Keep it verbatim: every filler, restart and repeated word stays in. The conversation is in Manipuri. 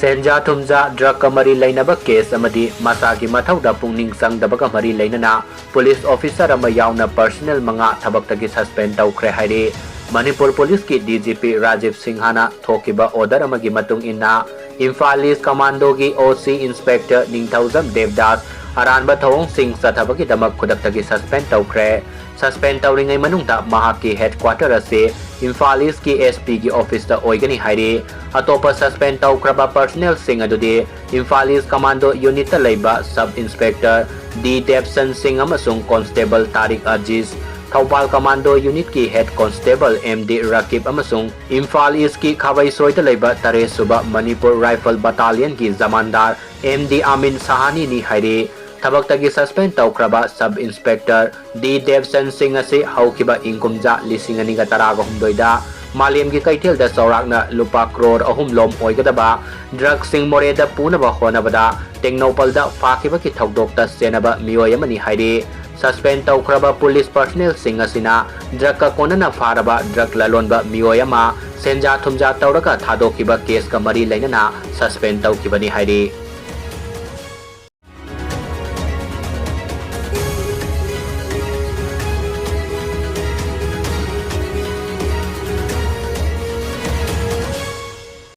ꯁꯦꯟꯖꯥ ꯊꯨꯝꯖꯥ ꯗ꯭ꯔꯒꯀ ꯃꯔꯤ ꯂꯩꯅꯕ ꯀꯦꯁ ꯑꯃꯗꯤ ꯃꯁꯥꯒꯤ ꯃꯊꯧꯗ ꯄꯨꯛꯅꯤꯡ ꯆꯪꯗꯕꯒ ꯃꯔꯤ ꯂꯩꯅꯅ ꯄꯨꯂꯤꯁ ꯑꯣꯐꯤꯁꯔ ꯑꯃ ꯌꯥꯎꯅ ꯄꯔꯁꯅꯦꯜ ꯃꯉꯥ ꯊꯕꯛꯇꯒꯤ ꯁꯁꯄꯦꯟ ꯇꯧꯈ꯭ꯔꯦ ꯍꯥꯏꯔꯤ꯫ ꯃꯅꯤꯄꯨꯔ ꯄꯨꯂꯤꯁꯀꯤ ꯗꯤ ꯖꯤ ꯄꯤ ꯔꯥꯖꯤꯕ ꯁꯤꯡꯍꯅ ꯊꯣꯛꯈꯤꯕ ꯑꯣꯔꯗꯔ ꯑꯃꯒꯤ ꯃꯇꯨꯡ ꯏꯟꯅ ꯏꯝꯐꯥꯜ ꯏꯁ ꯀꯃꯥꯟꯗꯣꯒꯤ ꯑꯣ ꯁꯤ ꯏꯟꯁꯄꯦꯛꯇꯔ ꯅꯤꯡꯊꯧꯖꯝ ꯗꯦꯕꯗꯥꯁ ꯑꯔꯥꯟꯕ ꯊꯧꯑꯣꯡꯁꯤꯡ ꯆꯠꯊꯕꯒꯤꯗꯃꯛ ꯈꯨꯗꯛꯇꯒꯤ ꯁꯁꯄꯦꯟ ꯇꯧꯈ꯭ꯔꯦ꯫ ꯁꯁꯄꯦꯟ ꯇꯧꯔꯤꯉꯩ ꯃꯅꯨꯡꯗ ꯃꯍꯥꯛꯀꯤ ꯍꯦꯗꯀ꯭ꯋꯥꯇꯔ ꯑꯁꯤ ꯏꯝꯐꯥꯜ ꯏꯁꯀꯤ ꯑꯦꯁ ꯄꯤꯒꯤ ꯑꯣꯐꯤꯁꯇ ꯑꯣꯏꯒꯅꯤ ꯍꯥꯏꯔꯤ꯫ ꯑꯇꯣꯞꯄ ꯁꯁꯄꯦꯟ ꯇꯧꯈ꯭ꯔꯕ ꯄꯔꯁꯅꯦꯜꯁꯤꯡ ꯑꯗꯨꯗꯤ ꯏꯝꯐꯥꯜ ꯏꯁ ꯀꯃꯥꯟꯗꯣ ꯌꯨꯅꯤꯠꯇ ꯂꯩꯕ ꯁꯕ ꯏꯟꯁꯄꯦꯛꯇꯔ ꯗꯤ ꯗꯦꯕꯁꯟ ꯁꯤꯡ ꯑꯃꯁꯨꯡ ꯀꯣꯟꯁꯇꯦꯕꯜ ꯇꯥꯔꯤꯛ ꯑꯖꯤꯖ, ꯊꯧꯕꯥꯜ ꯀꯃꯥꯟꯗꯣ ꯌꯨꯅꯤꯠꯀꯤ head constable M D Rakib ꯑꯃꯁꯨꯡ ꯏꯝꯐꯥꯜ ꯏꯁꯀꯤ ꯈꯥꯕꯩꯁꯣꯏꯗ ꯂꯩꯕ ꯇꯔꯦꯠ ꯁꯨꯕ ꯃꯅꯤꯄꯨꯔ ꯔꯥꯏꯐꯜ ꯕꯇꯥꯂꯤꯌꯟꯒꯤ ꯖꯃꯥꯟꯗꯥꯔ ꯑꯦꯝ ꯗꯤ ꯑꯃꯤꯟ ꯁꯍꯥꯅꯤꯅꯤ ꯍꯥꯏꯔꯤ꯫ ꯊꯕꯛꯇꯒꯤ ꯁꯁꯄꯦꯟ ꯇꯧꯈ꯭ꯔꯕ ꯁꯕ ꯏꯟꯁꯄꯦꯛꯇꯔ ꯗꯤ ꯗꯦꯕꯁꯟ ꯁꯤꯡ ꯑꯁꯤ ꯍꯧꯈꯤꯕ ꯏꯪ ꯀꯨꯝꯖꯥ ꯂꯤꯁꯤꯡ ꯑꯅꯤꯒ ꯇꯔꯥꯒ ꯍꯨꯝꯗꯣꯏꯗ ꯃꯥꯂꯦꯝꯒꯤ ꯀꯩꯊꯦꯜꯗ ꯆꯥꯎꯔꯥꯛꯅ ꯂꯨꯄꯥ ꯀ꯭ꯔꯣꯔ ꯑꯍꯨꯝ ꯂꯣꯝ ꯑꯣꯏꯒꯗꯕ ꯗ꯭ꯔꯒꯁꯤꯡ ꯃꯣꯔꯦꯗ ꯄꯨꯅꯕ ꯍꯣꯠꯅꯕꯗ ꯇꯦꯡꯅꯧꯄꯜꯗ ꯐꯥꯈꯤꯕꯒꯤ ꯊꯧꯗꯣꯛꯇ ꯆꯦꯟꯅꯕ ꯃꯤꯑꯣꯏ ꯑꯃꯅꯤ ꯍꯥꯏꯔꯤ꯫ ꯁꯁꯄꯦꯟ ꯇꯧꯈ꯭ꯔꯕ ꯄꯨꯂꯤꯁ ꯄꯔꯁꯅꯦꯜꯁꯤꯡ ꯑꯁꯤꯅ ꯗ꯭ꯔꯒꯀ ꯀꯣꯟꯅꯅ ꯐꯥꯔꯕ ꯗ꯭ꯔꯒ ꯂꯂꯣꯟꯕ ꯃꯤꯑꯣꯏ ꯑꯃ ꯁꯦꯟꯖꯥ ꯊꯨꯝꯖꯥ ꯇꯧꯔꯒ ꯊꯥꯗꯣꯛꯈꯤꯕ ꯀꯦꯁꯀ ꯃꯔꯤ ꯂꯩꯅꯅ ꯁꯁꯄꯦꯟ ꯇꯧꯈꯤꯕꯅꯤ ꯍꯥꯏꯔꯤ꯫